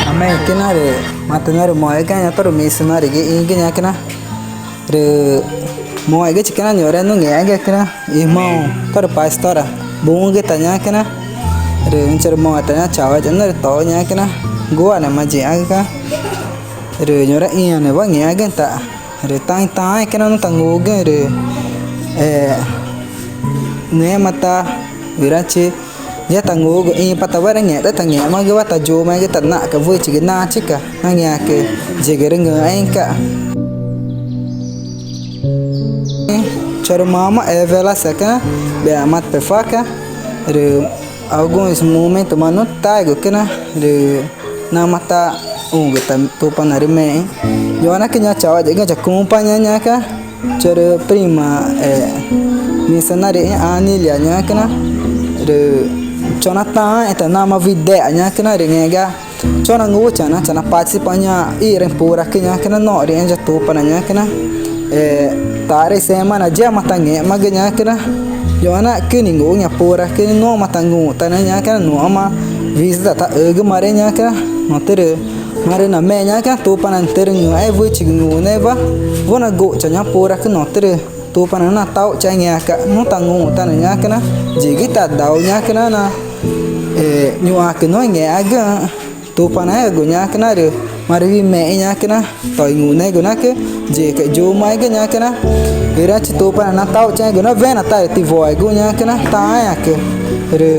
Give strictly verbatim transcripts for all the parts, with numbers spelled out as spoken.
Amén. Kena rü matüna rü moxẽgü ñaa tórü missionary ga ixĩgü ñaa kena rü moxẽgüchi kena ñuxre nungẽxagü kena irmão tórü pastora buxü̃güta ñaa kena rü ñuxre moxẽ ta ñaa chauenewa rü toxü̃ ñaa kena guxü̃ãnema yixagüca̱x rü ñuxre ĩãnewa ngẽxagüxü̃ ta rü taxĩ taãẽ kena nu tangugüxü̃ rü ngẽma ta würachi ya tangugü ĩpatawa rü ngextá tangẽxmagüwa tayumüxẽgü ta naxca̱x wüxichigü nachica nangẽãcü yigürü ngü̃xẽẽxü̃ca̱x. Chorü mama Evelyn Sacana, Beatriz Pefaca, rü alguns momentos manu taigu kena rü namaxã ta ungüta Tupanaarü mexü̃. Ñuxãcü ñaa chauenewa ya acompaña ñaca chorü prima, eh, missionary Anilia ñaca na rü chona taãẽ ta namaxã wüxi dexa ñaca na rü ngẽxguma chona ngúchaü̃ na chana participa ñaa ixĩrüxü̃ puracü ñaca na noxri ẽxü̃ ya Tupana ñaca na, eh, tarüxĩ semana yema tangẽxmagü ñaca na ñuxãcü ninguxü̃ ñaa puracü ñoma tanguxü̃ ta ñaca na nuxãma visita taxügümarüxü̃ ñaca na notürü marü name ñaca na Tupana nüxü̃ tüxü̃ rüngü̃xẽẽ wüxichigü ngunexü̃wa wüna guxchaxü̃ ñaa puracü notürü Tupana na natauxchaxü̃ ngẽmaca̱x nu tanguxü̃ ta ñaca na yigü tadau ñaca na, eh, ñuxãcü nua ngẽxagüxü̃ Tupanaégagu ñaca na rü marü wüxi mexü̃ ñaca na to ingunexü̃gu nacü yigüca̱x yumüxẽgü ñaca na würachi Tupana natauxchaxü̃gu na wena ta rü tiwoegu ñaca na taãẽãcü rü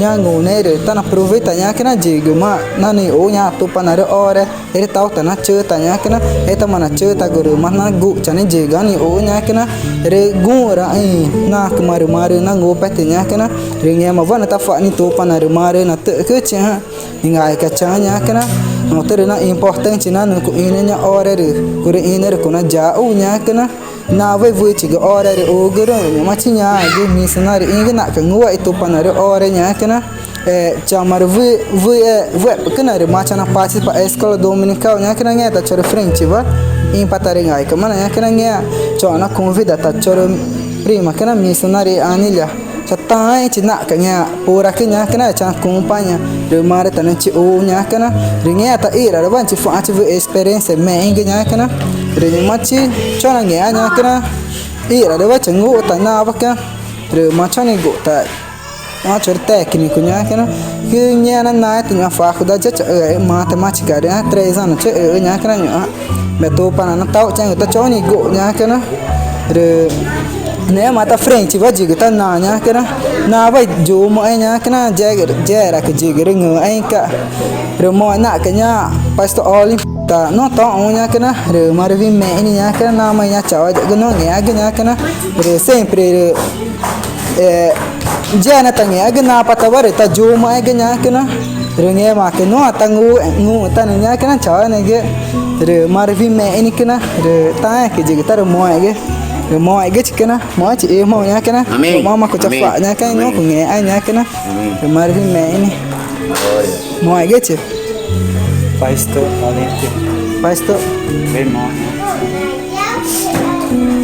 ñaa ngunexü̃ rü tana aproveita ñaca na yigümaã na nixuxü̃ ñaa Tupanaarü ore erü tauta nachüta ñaca na erü tama nachütagu rü ma naguxchaxü̃ yigü nixuxü̃ ñaca na rü guxü̃raxü̃ nacüma rü marü nangupetü ñaca na rü ngẽma wüna tacua̱x nixĩ Tupanaarü marü natü̱xcüchixü̃ ningaicachaü̃ ñaca na notürü na importante na nüxü̃ cuxĩnüẽ ñaa ore rü curü ĩnüẽ rü cunayaxu ñaca na nawa wüxichigü ore rü ugürüxü̃ rü ñu̱xũchi ñaãẽgü missionary ixĩgü naxca̱x ngúa i Tupanaarü ore ñaca na, eh, chama rü wüxi, wüxi, eh, wüxichigü na rü ma chana participa escola dominical ñaca na ngẽma ta chorü frente wa ĩpata rü ngaicama na ñaca na ngẽma chona convida ta chorü prima cana missionary Anilia chataãẽxü̃chi naxca̱x ngẽma puracü ñaca na chana acompaña rü marü ta nüxü̃ chixu ñaca na rü ngẽma ta ixĩrüxü̃wa nüxü̃ chicua̱xãchi wüxi experiência mexü̃gü ñaca na rü ñu̱xũchi chona ngẽxma ñaca na ixĩrüxü̃wa changuxü̃ ta nawa cana rü ma chona iguxü̃ ta ñu̱xma chorü técnico ñaca na cü ngẽma na naẽtü ñu̱xma faculdade ya chaxüxü̃ matemática rü ñu̱xma tres años chaxüxü̃ ñaca na ñu̱xma Tupana natauxchaxü̃gu ta chona iguxü̃ ñaca na rü ngẽma ta frente wa yigü tana ñaca na nawa yumüxẽ ñaca na yexeraãcü yigü rüngü̃xẽẽxü̃ca̱x rü moxẽ naxca̱x ñaa pastor Olimpo ta no toxü̃ ñaca na rü marü wüxi mexü̃ nixĩ ñaca na namaxã ñaa chauenewa no ngẽxagü ñaca na rü sempre rü eh, yena tangẽxmagü napatawa rü tayumüxẽgü ñaca na rü ngẽmaãcü nua tanguxü̃ ta ñaca na chauenewa rü marü wüxi mexü̃ nixĩ cana rü taãẽãcü yigü ta rü moxẽgü rü moxẽgüchi cana moxẽchi irmão ñaca na mama cuchacua̱x ñaca na i nuã cungẽxma ñaca na rü marü wüxi mexü̃ nixĩ moxẽgüchi. Pastor Valente. Pastor. Irmão.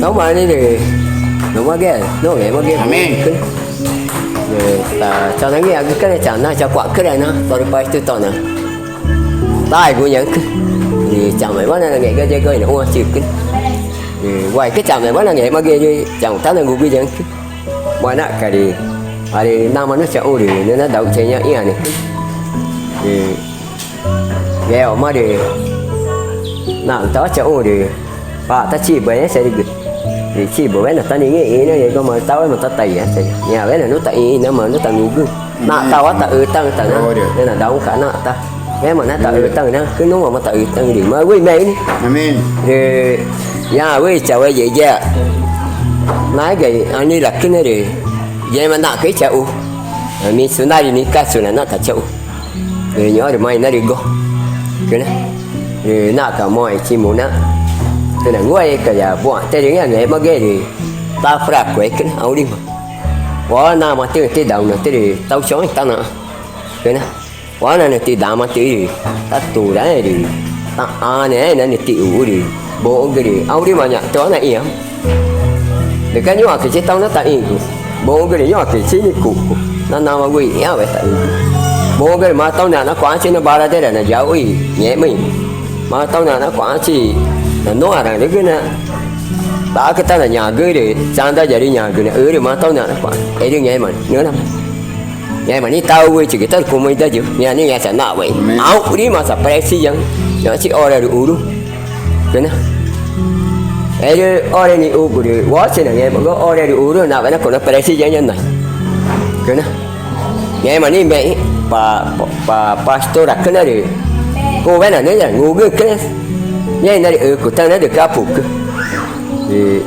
Toma ni rü nüma ge, no ngẽma ge. Amén. Rü ta chanangẽãgü cana chana chacua̱xcüra na tórü pastu tona taegu ñaxü̃cü. Rü chamaxẽwa nanangẽxgü yexgü ĩnüxũãchicü. Rü waicü chamaxẽwa nangẽxma ge rü chama tá nangugü ñaxü̃cü. Wa naxca̱x rü arü namaã nüxü̃ chaxũ rü nüxü̃ nadauxchaxẽ ñaã ĩãnecü. Rü ngẽxguma rü naxü̃tawa chaxũ rü pa tá chibueẽcharügü. Rü chibuwena tá nixĩ ĩnüxü̃ yexguma marü tawama tá taiãcharü. Ñaã wena nüxü̃ taxĩxü̃ na marü nüxü̃ taxü̃güxü̃. Naxtawa taxütaxü̃ ta na nüxü̃ nadaxũca̱x naxta. Wema na taxütaxü̃ na cü nüma ma taxütaxü̃ rü ma wüxi i mexü̃. Amén. Rü ñaã wüxi i chawa yexguma naéga i anilacüna rü yema naxca̱x i chaxu. Misionari ni caso na naxca̱x chaxu. Rü ñu̱xma rü ma inarügo cüna. Rü naxca̱x moxẽ chimu na cüna ngúexü̃ca̱x ya buãxtürü ngẽxma ge rü tá fraco cüna aurima. Wa namatüxü̃ tidaunatü rü tauchoxü̃ tanaxã cüna. Wa nanüxü̃ tidamatüxü̃ rü tá turaẽ rü tá ãneẽ nanüxü̃ tixuxü̃ rü buxü̃gü rü aurima ñaxtüwa naxĩãxü̃. Rü ca ñuxãcü chi tau na taxĩgu buxü̃gü rü ñuxãcü chi nicuxcu na namaã wüxi i ĩãwe taxügu. Buxü̃gü rü marü tau nanacua̱xãchi na baradera nayauxü̃ i ngẽxma i marü tau nanacua̱xãchi na nuã rarügü na ṯacü tá nañagü rü chandayaarü ñagü naxü rü marü tau nanacua̱xãchi erü ngẽma nüxü̃ nama. Ngẽma nixĩ taxuü̃chigü tórü comunidade ñaã nixĩ ngẽma chanaxwa̱xe. Amén. Aurima chapresiyaxü̃ ñaxü̃chi ora rü uru cüna. Erü ora nixugu rü wochena ngẽmagu ora rü uru naxwa̱xe na cuna presiyaxü̃ ñaã naĩ cüna. Ngẽma nixĩ i mexü̃ pa, pa, pa pastora cüna rü cuwena nüxü̃ yangugüxü̃ cüna. Ñaã inarü ücutanüxü̃ na dücapucü rü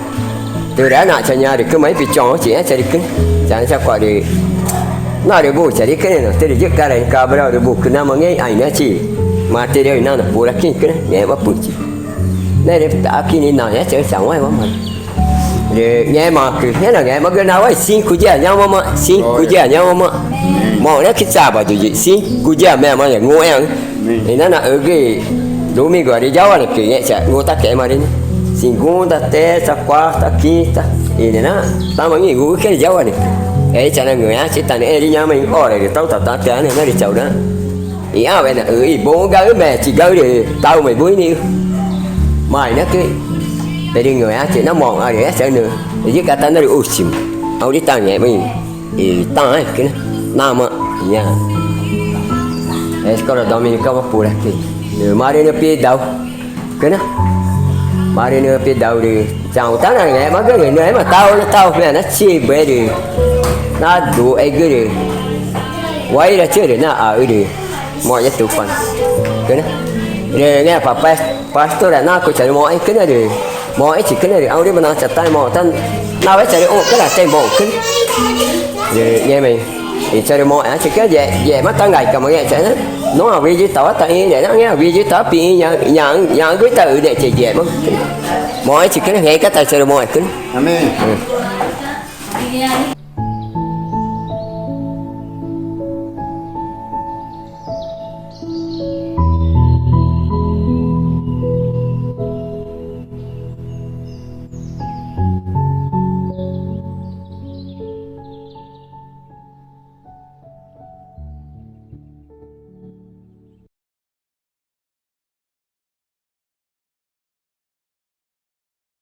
türa naxchaxã ñaã rü cüma ípichoü̃ chiãcharü cüna. Chana chacua̱x rü norü bucharü cüna notürü yixcaraxü̃ cabrarü bucü namaã ngẽxma i aixnachi material i nana puracüxü̃ cüna ngẽxma püxchigu. Nerü taxacü ni naĩãchaxü̃ chaxũẽwa marü. Rü ngẽmaãcü ngẽma ngẽxmagü nawa i cinco dia ñaãwamaã, cinco dia ñaãwamaã. Moxü̃ nacü sábado yixĩ cinco dia meãma yanguxẽãxü̃. Ĩnanaxügü i domingoarü yauanecü ngexchaxgu tá quemarü na. Segunda, terça, quarta, quinta. Ĩnüna tama ngĩxguxü̃ cüna yauanecü. Erü chanangü̃xẽãchi tanüxẽrü ñaãma i ora rü tau tatanüxü̃ na rü chaxu na ĩãwe naxü i buxü̃gaxü̃ mechigaxü̃ rü taxuma i buxü̃ nixĩ. Maã nacü erü ngü̃xẽãchi na moxü̃ arü ĩãchaxü̃ nüxü̃. Rü yixcata na rü último. Aurita ngẽxma i taãẽ cüna namaã ñaã escola dominical puracü. Rü marü nüxü̃ pidau cüna. Marü nüxü̃ pidau rü chaxũ tá nangẽxmagü rü nüxü̃ ngẽma taxu na taxu meã na chibué rü naduexgü rü Guairachixü̃ rü naxaxü̃ rü moxẽ ñaã Tupana cüna. Rü ngẽma pa pas-, pastora naxü̃ charümoxẽ cüna rü moxẽchi cüna rü aurima nachataãẽ moxü̃ tá nawa charüxũ cüna ta moxü̃ cüna. Rü ngẽma i charümoxẽãchi cüna yexma tá ngaicama ngexchaxü̃ na nuã wüxi yitawa taxĩxü̃ rü na ngẽma wüxi yitawa pixĩxü̃ ñaxü̃, ñaxü̃gü tá üdexechi yexma. Moxẽchi cüna ngẽxma tá charümoxẽ cüna. Amén.